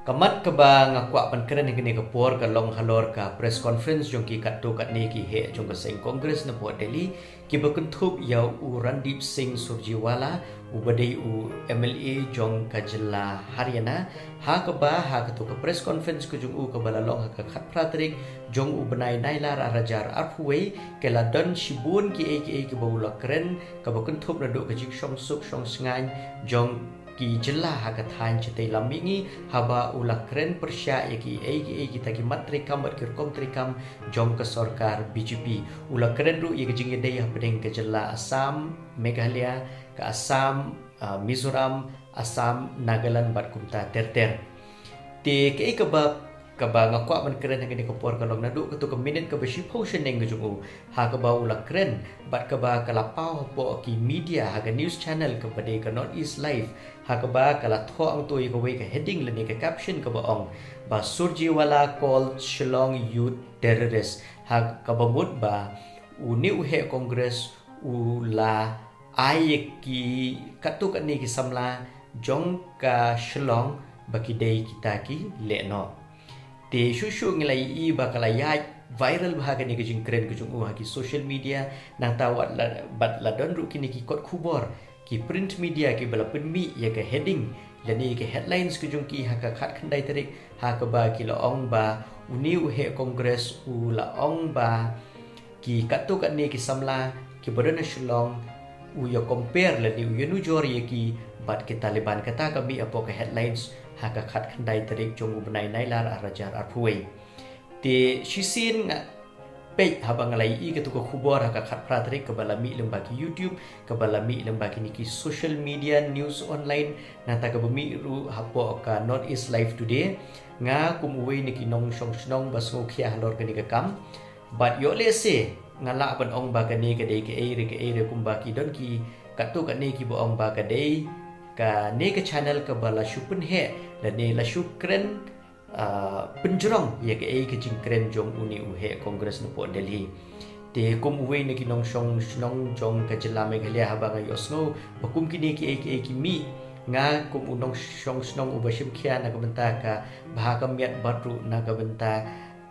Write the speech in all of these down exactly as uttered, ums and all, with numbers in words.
Ka mat kaba nga kwah ban kren ha kane ka por ka long halor ka press conference jong ki katto katne ki heh jong ka seng Congress napoh Delhi, kiba kynthup ïa u Randeep Singh Surjewala, uba dei u M L A jong ka jylla Haryana, ha kaba ha kato ka press conference ka jong u kaba la long ha ka khatphra tarik jong u bnai Nailar arhajar arphew wei, ka la don shibun kiei kiei kiba u la kren, kaba kynthup naduh ka jingshongsuk shongsngaiñ jong ki jylla ha ka thaiñ shatei lam mihngi, haba u la kren pyrshah ïa kiei kiei kita ki mat treikam bad ki rukom treikam jong ka sorkar B J P. U la kren ruh ïa ka jingïadei hapdeng ka jylla Assam, Meghalaya, ka Assam, ah, Mizoram, Assam, Nagaland bad kumta ter ter. Te kaei kaba, kaba nga kwah ban kren ha kane ka por ka long naduh kato ka minit kaba shiphew shaneng ka jong u, ha kaba u la kren bad kaba ka la paw hapoh ki media, ha ka news channel kaba dei ka North East Live, ha kaba ka la thoh hangto ïa kawei ka heading lane ka caption kaba ong ba Surjewala called Shillong youth terrorist, ha kaba mut ba une u heh Congress u la ai ïa ki katto katne ki samla jong ka Shillong ba ki dei kita ki lehnoh. Te shuh shuh ngi la ïohi ba ka la ïaid viral bha kane ka jingkren ka jong u ha ki social media, nangta wat la, bad la don ruh kine ki kot khubor, ki print media kiba la pynmih ïa ka heading lane ïa ka headlines ka jong ki ha ka khatkhyndai tarik, ha kaba ki la ong ba une u heh Congress u la ong ba ki katto katne ki samla kiba don ha Shillong u ïa compare lane u ïa nujor ïa ki bad ki Taliban. Kata ka mih hapoh ka headlines ha ka khatkhyndai tarik jong u bnai Nailar arhajar arphew wei. Te shisien nga peit haba nga la ïohi kato ka khubor ha ka khatphra tarik kaba la mih lyngba ki YouTube, kaba la mih lyngba kine ki social media news online, nangta kaba mih ruh hapoh ka North East Live Today. Nga kum uwei na ki nongshong shnong ba sngewkhia halor kane ka kam. Bad ïoh lehse nga lah ban ong ba kane ka dei kaei re kaei re kumba ki don ki katto katne kiba ong ba ka dei kane ka channel kaba la shu pynheh lane la shu kren, ah, pynjrong ïa kaei ka jingkren jong une u heh Congress napoh Delhi. Te kum uwei na ki nongshong shnong jong ka jylla Meghalaya haba nga ïohsngew ba kum kine kiei kiei ki mih, nga kum u nongshong shnong uba shim khia na ka bynta ka bha ka miat bad ruh na ka bynta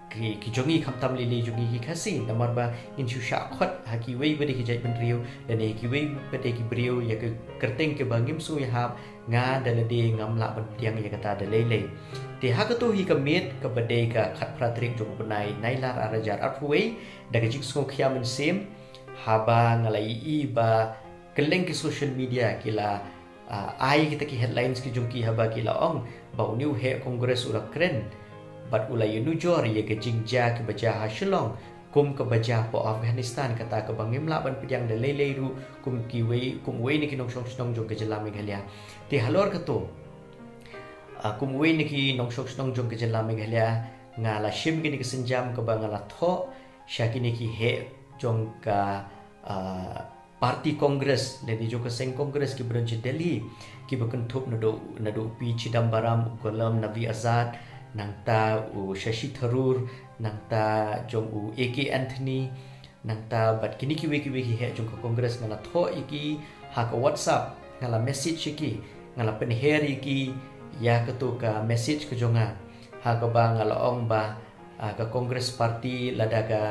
ki, ki jong ngi khamtam lei lei jong ngi ki Khasi, namar ba ngin shu shah khot ha kiwei pat de ki jaitbynriew lane ha kiwei pat de ki briew ïa ka kyrteng kiba ngim sngewhap, nga da lade ngam lah ban pdiang ïa kata da lei lei. Te ha kato hi ka miet kaba dei ka khatphra tarik jong u bnai Nailar arhajar arphew wei, da ka jingsngewkhia mynsiem haba nga la ïohi ba kylleng ki social media ki la, ah, ai kita ki headlines ki jong ki haba ki la ong ba une u heh Congress u la kren bad u la ïa nujor ïa ka jingjia kiba jia ha Shillong kum kaba jia hapoh Afghanistan, kata kaba ngim lah ban pdiang da lei lei ruh kum kiwei, kum uwei na ki nongshong shnong jong ka jylla Meghalaya. Te halor kato, ah, kum uwei na ki nongshong shnong jong ka jylla Meghalaya, nga la shim kine ka sienjam kaba nga la thoh sha kine ki heh jong ka, ah, party Congress, lane jong ka seng Congress kiba don sha Delhi, kiba kynthup naduh, naduh u P Chidambaram, u Ghulam Nabi Azad, nangta u Shashi Tharoor, nangta jong u A K Anthony, nangta bad kine kiwei kiwei ki heh jong ka Congress. Nga la thoh ïa ki ha ka WhatsApp, nga la message ïa ki, nga la pynher ïa ki ïa kato ka message ka jong nga, ha kaba nga la ong ba, ah, ka Congress Party lada ka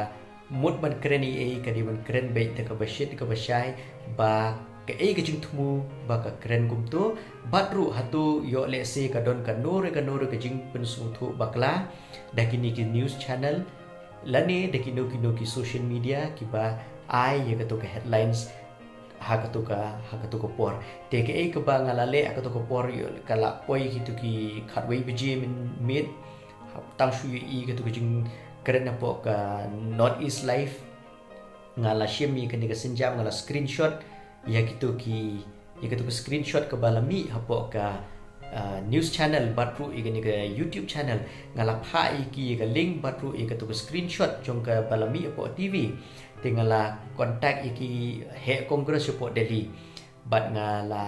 mut ban kren ei ei ka dei ban kren beit da kaba shit kaba shai, ba kaei ka jingthmu ba ka kren kumto, bad ruh hato ïoh lehse ka don kano re kano re ka jingpynsngewthuh bakla da kine ki news channel lane da kino kino ki social media kiba ai ïa kato ka headlines ha kato ka, ha kato ka por. Te kaei kaba nga la leh ha kato ka por, ïoh ka la poi kito ki khatwei baje mynmiet, tang shu ïohi kato ka jingkren hapoh ka North East Live, nga la shim ïa kane ka sienjam, nga la screenshot ïa kito ki, ïa kito ki screenshot kaba la mih hapoh ka, ah, news channel bad ruh ïa kane ka YouTube channel. Nga la phah ïa ki ïa ka link bad ruh ïa kito ki screenshot jong kaba la mih hapoh T V. Te nga la contact ïa ki heh Congress hapoh Delhi bad nga la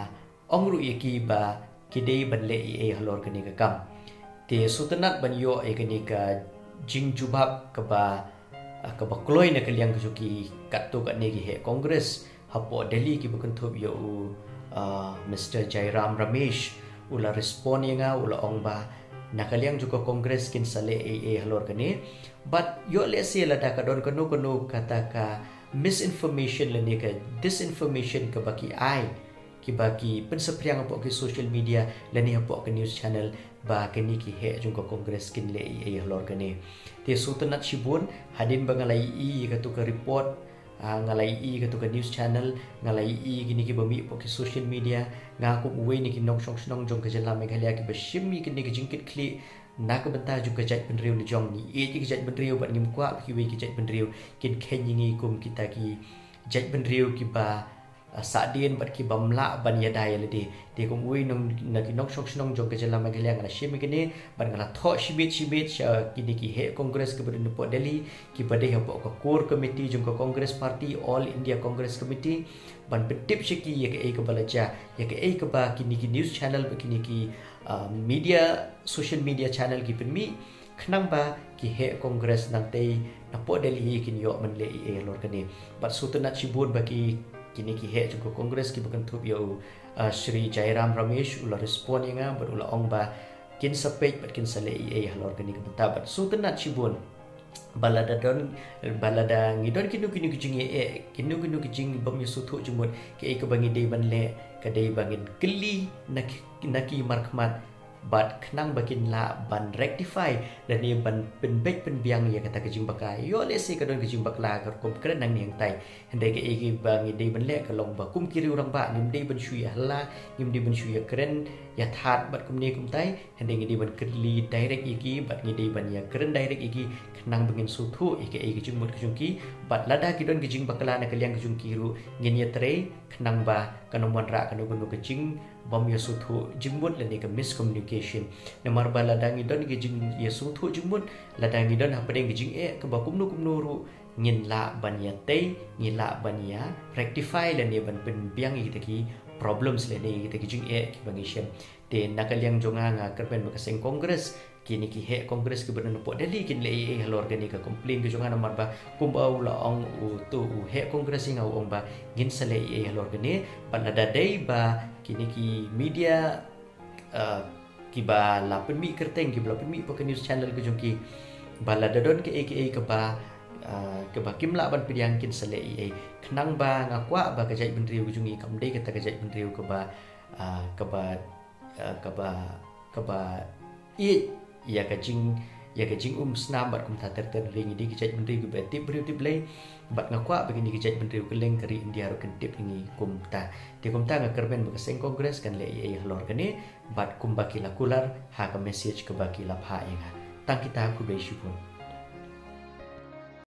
ong ruh ïa ki ba ki dei ban leh ei ei halor kane ka kam. Te sngewtynnat ban ïoh ïa kane ka jingjubab kaba, ah, kaba kloi na ka liang ka jong ki katto katne ki heh Congress hapoh Delhi kiba kynthup ïa u, ah, Mister Jairam Ramesh. U la respond ïa nga, u la ong ba na ka liang jong ka Congress kin sa leh ei ei halor kane. Bad ïoh lehse lada ka don kano kano kata ka misinformation lane ka disinformation kaba ki ai, kiba ki pynsaphriang hapoh ki social media lane hapoh ka news channel, ba kine ki heh jong ka Congress kin leh ei ei halor kane. Te sngewtynnat shibun, hadien ba nga la ïohi ïa kato ka report, ah, nga la ïohi ïa kato ka news channel, nga la ïohi ïa kine kiba mih hapoh ki social media, nga kum uwei na ki nongshong shnong jong ka jylla Meghalaya kiba shim ïa kine ki jingkitkhlieh na ka bynta jong ka jaitbynriew la jong. Ngi ïeit ïa ka jaitbynriew bad ngim kwah ba kiwei ki jaitbynriew kin kheiñ ïa ngi kum kita ki jaitbynriew kiba, ah, sahdien bad kiba ym lah ban ïada ïa lade. Te kum uwei na ki nongshong shnong jong ka jylla Meghalaya nga la shim ïa kine bad nga la thoh shimet shimet sha kine ki heh Congress kiba don hapoh Delhi, kiba dei hapoh ka core committee jong ka Congress Party, All India Congress Committee, ban pyntip sha ki ïa kaei kaba la jia, ïa kaei kaba kine ki news channel bad kine ki, ah, media, social media channel ki pynmih, khnang ba ki heh Congress nangtei napoh Delhi kin ïoh ban leh ei ei halor kane. Bad sngewtynnat shibun ba ki, kine ki heh jong ka Congress kiba kynthup ïa u, ah, Shri Jairam Ramesh u la respond ïa nga bad u la ong ba kin sa peit bad kin sa leh ei ei halor kane ka bynta. Bad sngewtynnat shibun ba lada don, ba lada ngi don kino kino ki jingeh, kino kino ki jingbym ïasngewthuh jingmut, kaei kaba ngi dei ban leh ka dei ba ngin kylli na ki, na ki markhmat bad khnang ba kin lah ban rectify lane ban pynbeit pynbiang ïa kata ka jingbakla. Ïoh lehse ka don ka jingbakla ka rukom kren nangne hangtai, hynrei kaei kaba ngi dei ban leh ka long ba kum ki riew rangbah ngim dei ban shu ïa halla, ngim dei ban shu ïa kren ïa thad bad kumne kumtai, hynrei ngi dei ban kylli direct ïa ki bad ngi dei ban ïa kren direct ïa ki khnang ba ngin sngewthuh ïa kaei ka jingmut ka jong ki. Bad lada ki don ka jingbakla na ka liang ka jong ki ruh, ngin ïatrei khnang ba kan ym wanrah kano kano ka jing bym ïasngewthuh jingmut lane ka miscommunication. Namar ba lada ngi don ka jingïasngewthuh jingmut, lada ngi don hapdeng ka jingeh kaba kumno kumno ruh, ngin lah ban ïatei, ngi lah ban ïa rectify lane ban pynbiang ïa kita ki problems lane ïa kita ki jingeh kiba ngi shem. Te na ka liang jong nga, nga kyrmen ba ka seng Congress, kine ki heh Congress kiba don hapoh Delhi kin leh ei ei halor kane ka complain ka jong nga, namar ba kumba u la ong uto u heh Congress ïa nga, u ong ba ngin sa leh ei ei halor kane. Bad lada dei ba kine ki media, ah, kiba la pynmih kyrteng, kiba la pynmih hapoh ka news channel ka jong ki, ba lada don kaei kaei kaba, ah, kaba kim lah ban pdiang, kin sa leh ei ei. Khnang ba nga kwah ba ka jaitbynriew ka jong ngi kam dei kata ka jaitbynriew kaba, ah, kaba, ah, kaba, kaba ïeit ïa ka jing, ïa ka jingumsnam bad kumta ter ter. Ngi dei ki jaitbynriew kiba tip briew tip Blei, bad nga kwah ba kine ki jaitbynriew kylleng ka ri India ruh kin tip ïa ngi kumta. Te kumta nga kyrmen ba ka seng Congress kan leh ei ei halor kane, bad kumba ki la kular ha ka message kaba ki la phah ïa nga. Tang kita, khublei shibun.